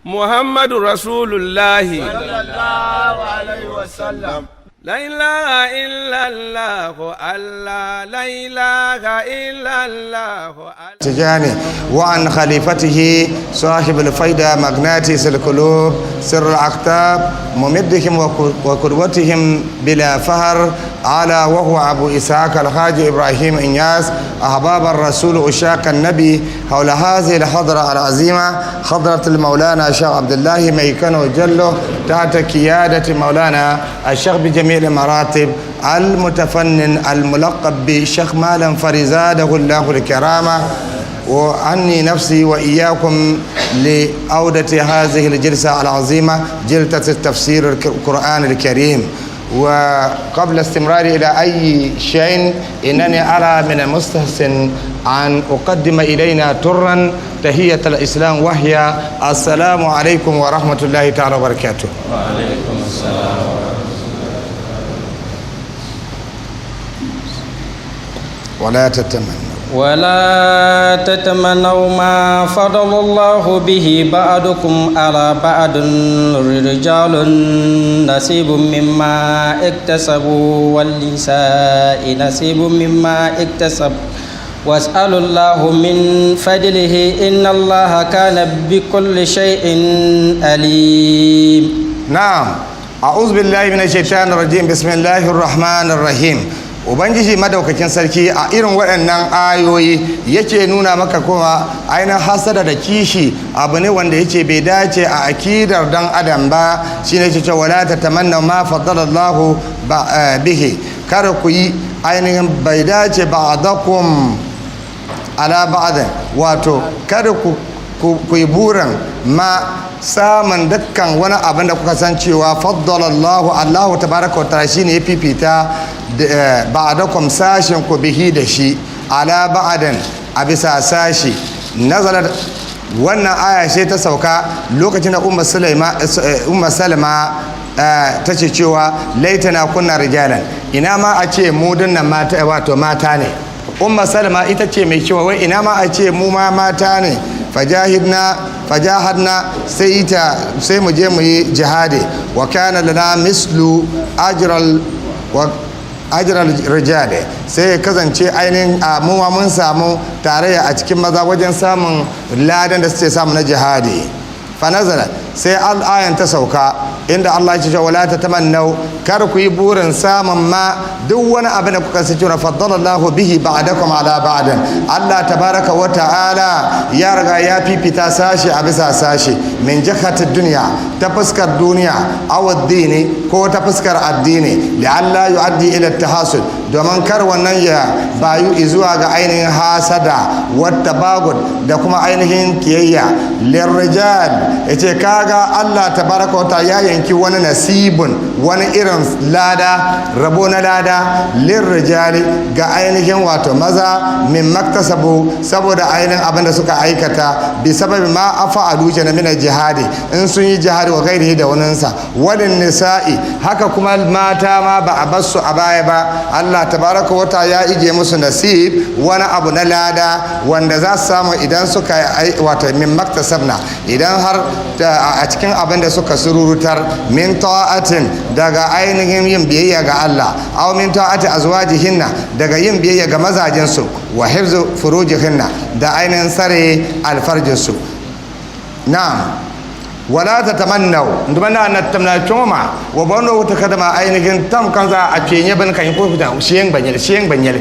Muhammadu Rasulullahi. Sallallahu alaihi wasallam. La ilaha illallah Allah la ilaha illallah تجاني وعن خليفته صاحب الفايدة مغناطيس القلوب سر الأقطاب ممدهم وقدوتهم بلا فهر على وهو أبو إسحاق الحاج إبراهيم إنياس أحباب الرسول أشاق النبي حول هذه الحضرة العظيمة حضرة المولانا الشيخ عبد الله ميكانو جلو تحت قيادة مولانا الشيخ بجميع المراتب المتفنن الملقب بشيخ مالا فرزاده الله الكرامة وعني نفسي وإياكم لعودة هذه الجلسة العظيمة جلسة التفسير القرآن الكريم. وقبل استمراري إلى أي شيء، إنني أرى من المستحسن أن أقدم إلينا ترا تحية الإسلام، وهي السلام عليكم ورحمة الله تعالى وبركاته. وعليكم السلام. ولا تتمنوا ولا تتمنوا ما فضل الله به بعضكم على بعض، رجال نصيب مما اكتسبوا والنساء نصيب مما اكتسب، واسألوا الله من فضله، إن الله كان بكل شيء عليم. نعم، أعوذ بالله من الشيطان الرجيم، بسم الله الرحمن الرحيم. Ubangiji madaukakin sarki a irin waɗannan ayoyi yake nuna maka kuma ainihin hasada da kishi abu ne wanda yake bai dace a akidar dan adam ba. Shine yake cewa wala tatamanna ma faddala Allahu bihi, kada ku yi ainihin bai dace ba'dakum ala ba'd, wato kada ku ku yi burin ma samun dukkan wani abin da kuka san cewa faddalallahu Allahu tabaraka wa ta'ala shine ya fifita ba'dakum sashin ku bihi da shi ala ba'dan a bisa sashi. Nazalat, wannan aya ce ta sauka lokacin da Umma Sulaima Umma Salma ta ce cewa laitana kunna rijalan, ina ma a ce mu dinnan mata, wato mata ne. Umma Salma ita ce mai cewa wai ina ma a ce mu ma mata ne, fajahidna fajahadna, sai ta sai mu je mu yi jihadi, wa kana lana mislu ajral wa ajral rijali, sai ya kasance ainihin a mu ma mun samu tarayya a cikin maza wajen samun ladan da suke samu na jihadi. Fa nazala, sai al'ayan ta sauka inda Allah ya ce wala tatamannau, kar ku yi burin samun ma duk wani abu da kuka san cewa faddalallahu bihi ba'dakum ala ba'dan, Allah tabaraka wa ta'ala ya riga ya fifita sashi a bisa sashi, min jihatid dunya, ta fuskar duniya, aw addini, ko ta fuskar addini, li'alla yu'addi ila tahasud, domin kar wannan ya bayu zuwa ga ainihin hasada wata bagud da kuma ainihin kiyayya. Lirrijal, yace kaga Allah tabaraka wa ta'ala ya yanki wani nasibun, wani irin lada, rabo na lada, lirrijali, ga ainihin wato maza, min maktasabu, saboda ainihin abin da suka aikata, bi sababi ma afa'alu jana min jihadi, in sun yi jihadi, wa gairihi, da waninsa, walin nisa'i, haka kuma mata ma ba a basu a baya ba. Allah tabaraka wata ya ije musu nasib, wani abu na lada wanda za su samu idan suka wato min maktasabna, idan har a cikin abin da suka sururutar, min ta'atin, daga ainihin yin biyayya ga Allah, aw min ta'ati azwajihinna, daga yin biyayya ga mazajinsu, wa hifzu furujihinna, da ainihin sare alfarjinsu. Na'am, wala tatamannaw nduma na tamna choma wa bono ta kadama ainihin tam kan za a penye ban kan ko fita shiyen banyel shiyen banyel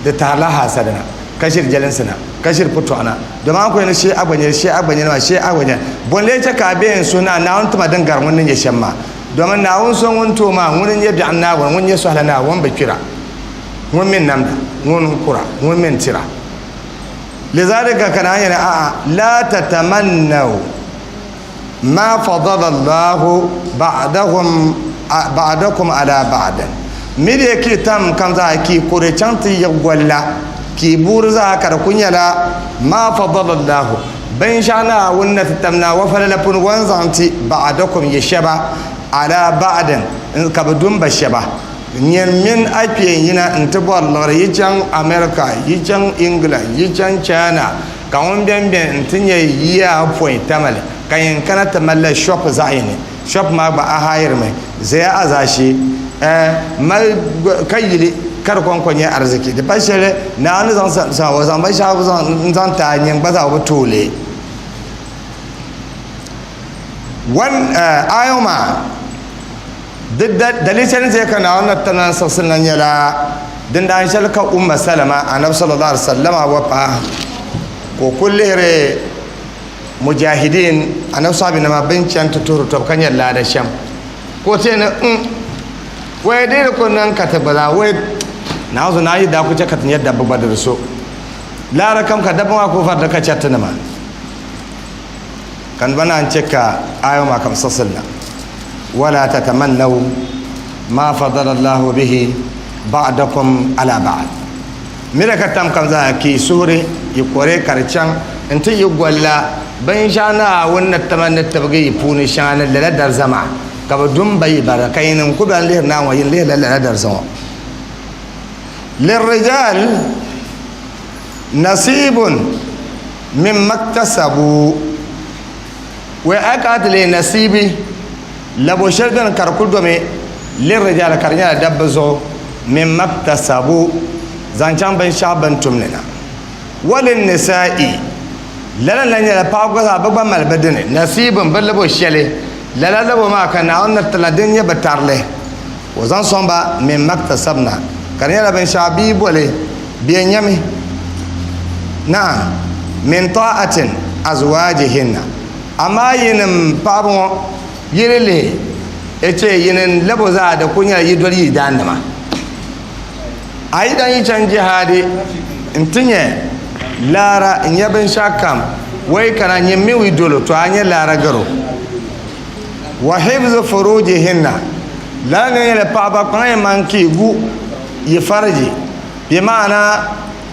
da ta la hasadana kashir jalinsina kashir puto ana domin akwai na shi abanyel shi abanyel ma shi abanyel bon le ta ka be suna na on tuma dan gar mun ne shamma domin na wun son wun to ma wun ye bi anna wun ye so halana wun bakira wun min namda wun kura wun min tira. Lizalika kana yana a'a la tatamannaw ma fadala Allah ba'dahum ba'dakum ala ba'd, mire ki tam kan za ki kore canti ya gwalla ki burza kar kunyala ma fadala Allah ban shana wunna tamna wa falala pun wanzanti ba'dakum yashaba ala ba'dan ka budun bashaba nyen min apiyen yina n ti bɔri liɣiri yi chaŋ America, yi chaŋ England, yi chaŋ China, ka ŋun bɛn bɛn n ti nyɛ yiya pɔi Tamale. Ka yin kana ti malila shop zaɣ yini, shop maa gba a hayirimi zaya a zaashee mali ka yili ka di kɔŋko nyɛ ariziki. Di pa shɛli Naawuni ni zaŋ zaŋ o zaŋ binshɛɣu n-zaŋ ti a nyin gba zaa o bi tooi li. Wan ayo maa di dalili shɛli ni chɛ ka Naawuni na ti lan siɣisi na nyɛla din daan shɛli ka Umma Salama Anabi sallallahu alaihi wasallama wa paɣa ka o kuli lihiri mujahideen Anabi sahabinima bin chani ti tuhiri tɔbu ka nyɛri laada shɛm ka o teei ni n waya dii di ku niŋ ka ti gba zaa waya Naawuni zuɣu Naawuni yi daa ku chɛ ka ti nyɛ dabba gba di bi so laara kam ka dabba maa ku varida ka chɛri tinima. Ka n ba naan chɛ ka ayo maa ka bɛ siɣisiri na, Wala tatamannaw ma fadala Allahu bihi ba'dakum ala ba'd. Mira ka tam kam zaa ka yi suhuri yi kɔre ka di chaŋ nti yi golla binshɛɣu Naawuni ni ti ma ni tibigi yi puuni shɛŋa ni lala dariza maa, ka bɛ du m-ba yi bara, ka yinim ku ban lihiri Naawuni ŋɔ, yin lihirila lala dariza ŋɔ. Lirrijal nasibun mimma iktasabu wai a ka ti leei nasibi labo shɛli bɛni ka di kuli domi lirrijal ka di nyɛla dabba zuɣu mimma iktasabu zaŋ chaŋ binshɛɣu bini tumli na walinnisa'i lala na nyɛla paɣaba gba zaa bi gba mali bi dini nasibin bi labo shɛli lala labo maa ka Naawuni ni tila din nyɛ bi tarili o zaŋ sɔŋ ba mimma iktasabna ka di nyɛla binshɛɣu bia boli bɛ nyami naam min ta'atin azwajihinna amaa yinim paɣaba ŋɔ yi di lihi eche yinin labo zaa di ku nyɛla yi doli yi daannima a yi dan yi chaŋ jihaadi n-ti nyɛ laara n-nyɛ binshɛɣu kam wai kana nyɛ mi wi dolo to a nyɛ laara garo wa hifzu furujihinna lala ni nyɛla paɣaba kpaŋ yi maŋ ki gu yi fariji Bɛ maana,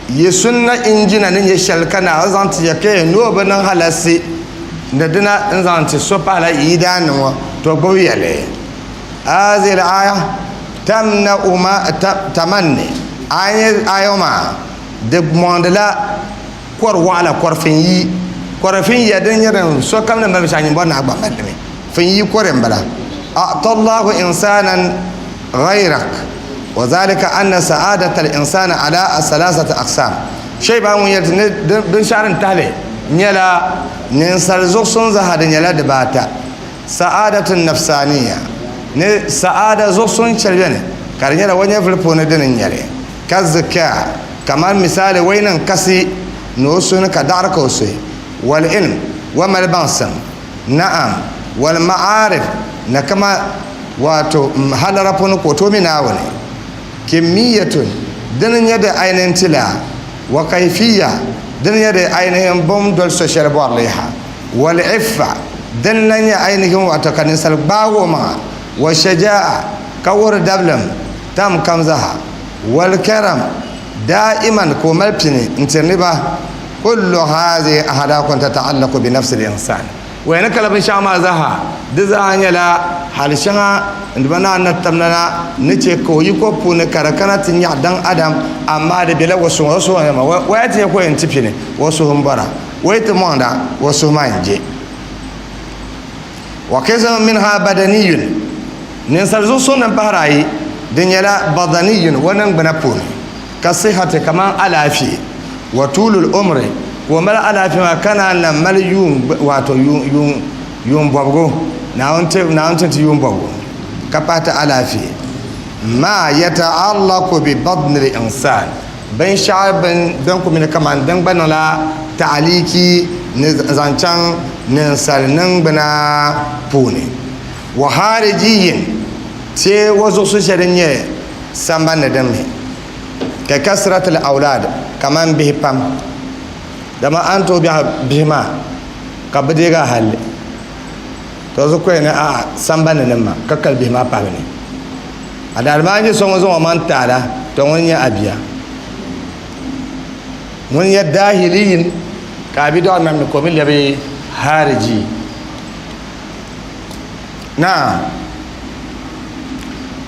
yi sunna injina ni nyɛ shɛli ka Naawuni zaŋ ti ya ka yi ni o bi niŋ halasi ni dina n-zaŋ ti so pahila yi yidaannim ŋɔ, to gbibi ya li. Hazihi al-aaya tamna'u ma tamanni. Aya ŋɔ maa di mɔŋdila kɔr waɣila, kɔr fin yi. Kɔr fin ya din nyɛ din sokam ni mali binshɛɣu nyin bɔri ni a gba mali li mi. Fin yi kɔre m-bala. A'ta Allahu insanan ghayrak wa zalika anna sa'adata al-insani ala salasati aqsam. Shayba ŋun yɛli ti ni binshɛɣu din tahili nyɛla ninsal zuɣusuŋ zaa di nyɛla dibaata. Sa'adatu nafsaniya ni sa'ada zuɣusuŋ shɛli beni ka di nyɛla o nyɛvuli puuni dini n-nyɛli ka zika kamani misali o yi niŋ kasi ni o suhu ni ka daɣiri ka o suhi wal ilm wa mali baŋsim Na'am, wal ma'arif, ni kama wato halara puuni ka o tooi mi Naawuni. Kimmiyatun, dini n-nyɛ di ainihin tilaa, wa kayfiyya, dini n-nyɛ di ainihin bom doli so shɛli bɔri li yaha, wal iffa, dini n-lan nyɛ ainihin wato ka ninsal gbaagi o maŋa, wa shaja'a, ka wuhiri dabilim tam kam zaha, wal karam, da'iman ka o mali pini n-tiri niriba. Kullu hazihi ahlakun tata'allaqu bi nafsi al-insan. Waya ni kala binshɛɣu maa zaaha, di zaa nyɛla hali shɛŋa n Duuma Naa ni tamda na ni chɛ ka o yiko puuni ka di kana ti nyaɣi daŋ Adam, amaa di bela o suhu o suhu ni maa. Waya ti yɛn ka o yɛn ti pini, o suhu m-bɔra. O yi ti mɔŋda, o suhu maa n-je. Wa qismun minha badaniyun, ninsal zuɣusuŋ din pahiri ayi, di nyɛla badaniyun, o niŋgbuna puuni. Ka sihati kaman alaafee, wa tuulul umri, ka o mali alaafee maa ka naan lan mali yuun wato yuun yuun bɔbigu, Naawuni ti Naawuni ti ti yuun bɔbigu ka pahi ti alaafee. Ma yata'allaqu bi badnil insan, binshɛɣu bin din ku mini kaman din gba niŋla ta'aliki ni zaŋ chaŋ ninsal niŋgbuna puuni. Wa harijiyin, ti o zuɣusu shɛli din nyɛ Samban ni din mi ka kasratil awlaad kaman bihi pam, dama a ni tooi biɛhi bihi maa ka bi deegi a halli, to di koya ni a samban ni nim maa ka kali bihi maa pahi bi ni. A daadama a ni nyɛ so ŋun zaŋ o maŋ ti a la, to ŋuni n-nyɛ a bia. Ŋuni n-nyɛ daahiliyin ka a bidɔɣu nam ni ka o mi lɛbi hariji. Naam.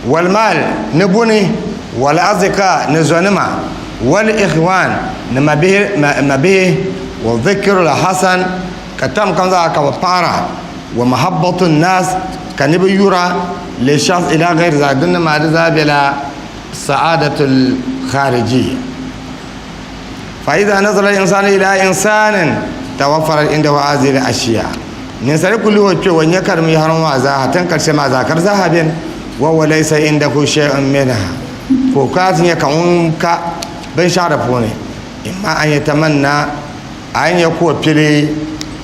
Walmaal, ni buni, wal azika, ni zonima, wal ikhwan, ni mabihi, wa dhikrul hasan, Ka tam kam zaa ka bi paɣira wa mahabbatu nnas ka ni bi yura li shakhs ila ghayri zalik din ni maa di zaa bela sa'adatul kharijiyya. Fa idha nazara al-insanu ila insanin tawaffarat indahu hadhihi al-ashiya. Ninsali ku lihi o kpe o nya ka di yahiri ŋɔ maa zaaha tin karshe maa zaa ka di zaaha beni wa huwa laysa indahu shay'un minha ka o kana ti nya ka ŋun ka binshɛɣu di puuni imma an yatamanna a yi nya ka o pili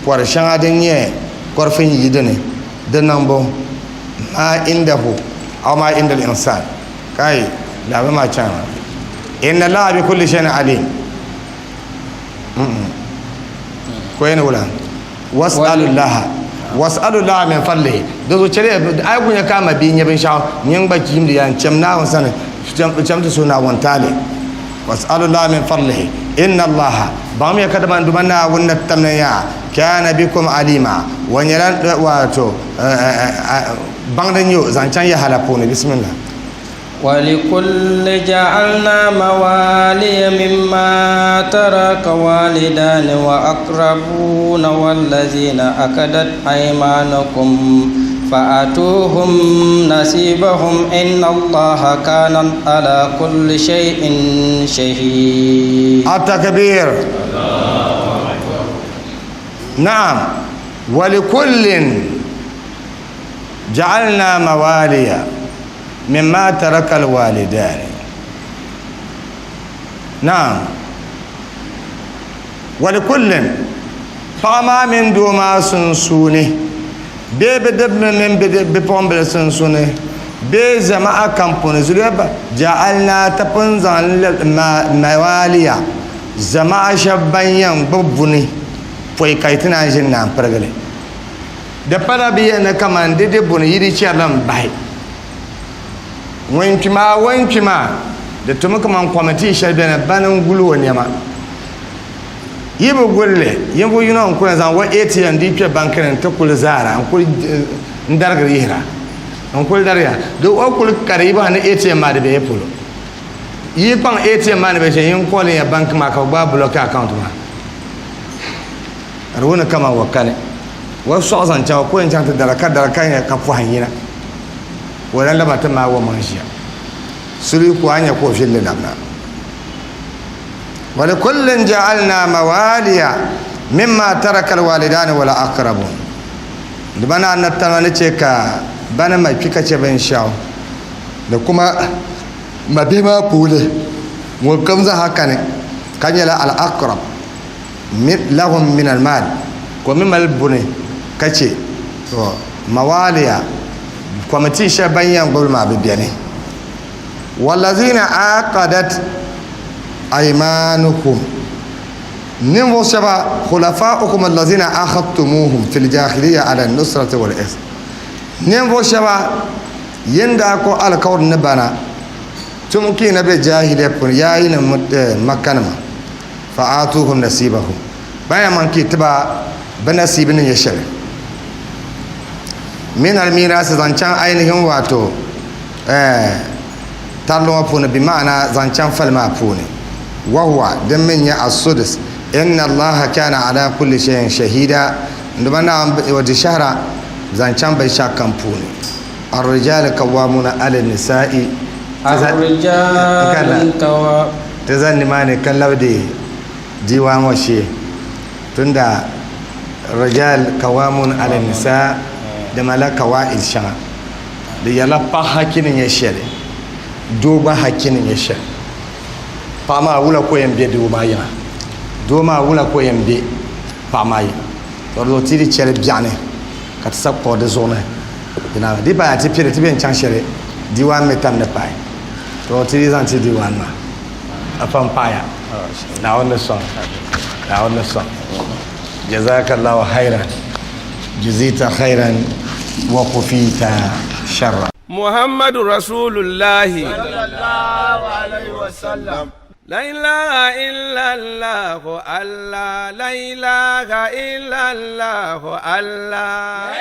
kɔri shɛŋa din nyɛ kɔrifin yi dini di niŋbu ma indahu aw ma inda al-insan kai labi maa chaŋ inna Allaha bi kulli shay'in alim ko yana wula was'alullaha was'alullaha min fadlihi di zuɣu chɛli a yi ku nya ka a ma bia nya binshaɣu nyin gba chimdi ya n chɛm Naawuni sani chɛm ti suhi Naawuni taali was'alullaha min fadlihi inna Allaha baŋmiya kadama n Duuma Naawuni ni tam ni yaa kana bikum alima o nyɛla wato baŋdi n-nyɛ o zaŋ chaŋ ya hala puuni bismillah. ولكل جعلنا موالي مما ترك والدان وأقربون والذين أكدت أيمانكم فأتوهم نصيبهم إن الله كان على كل شيء شهيد. التكبير. نعم ولكل جعلنا موالي مما ترك الوالدان نعم ولكل paɣa maa mini doo maa sunsuuni bee bidibbil mini bipuɣimbila sunsuuni bee jama'a kam puuni zuliya ba ja'alna ti pun zaŋ mawaliya jama'a shɛba ban yɛn gbubi buni pɔi ka yi ti naan ʒini naan pirigi li. Di pala bɛ yɛli ni kaman di di buni yi di chɛri li m-bahi ŋun kpi maa, o ni kpi maa, di tumi kaman kɔmitii shɛli beni bani n-guli o nɛma. Yi bi guli li, yinvuɣ yino n-kuli zaŋ o ATM di kpe banki ni nti kuli zaara n-kuli n-darigiri yihira n-kuli dariya. Di o kuli kari yi bɔhi ni ATM maa di be yi polo. Yi kpaŋ ATM maa ni be shɛli, yin kɔɔli ya banki maa ka bɛ gbaai bulɔki account maa. Ka di wuhi ni kaman o kani o sɔɣu zaŋ chaŋ o ko yɛn chaŋ ti dara ka dara ka nya ka pɔhim yina ka o lan laba ti maagi o maŋ ʒiya. Suli ku a nya ka o viɛlli labina. Walikullin ja'alna mawaliya mimma taraka alwalidani wal aqrabun. Di ba ni anabitali ni chɛ ka ba ni ma kpi ka chɛ binshɛɣu ni kuma mabihi maa puuni ŋunkam zaa kani ka nyɛla al-aqrab. Lahum min al-mal, ka o mi mali buni ka chɛ to mawaliya kɔmitii shɛli ban yɛn gbubi li maa bi beni. Walazina aqadat aymanukum, ninvuɣ shɛba khulafa'ukum allazina akhadtumuhum fil jahiliya ala nusrati wal is, ninvuɣ shɛba yin daa ku alikauli ni bana tum kiina be jahiliya puuni yaayinim Makkanima. Fa aatuhum nasiibahum, ban yɛn maŋ ki ti ba bɛ nasiibi ni nyɛ shɛli, min almiiraasi zaŋ chaŋ ainihin waato tarili ŋɔ puuni, bi ma'ana zaŋ chaŋ fali maa puuni, wahuwa din mi nyɛ as-sudus, inna Allaha kana ala kulli shay'in shahida, n-duma Naawuni o di shɛhira zaŋ chaŋ binshɛɣu kam puuni. Ar-rijalu qawwamuna ala an-nisa'i. Ar-rijalu Ti zani nimaani ka labi di diiwaan ŋɔ shee tunda rijal kawamun ala nisa di malila kawaid shɛŋa. Di yɛrila paɣa haki ni nyɛ shɛli, doo gba haki ni nyɛ shɛli. Paɣa maa wula ka o yɛn be doo maa yiŋa, doo maa wula ka o yɛn be paɣa maa yiŋa. To di zuɣu ti di chɛli biɛɣuni ka ti sabi kpuɣi di zuɣu ni di paai ti pili ti bɛn chaŋ shɛli diiwaan mi tam ni paai. To ti yi zaŋ ti diiwaan maa a pam paɣaya. Naawuni ni sɔŋ. Naawuni ni sɔŋ. Jazakallahu khairan. Juzita khairan wa kufita sharra. Muhammadu Rasulullahi. Sallallahu alaihi wasallam. La ilaha illallah Allah la ilaha illallah Allah.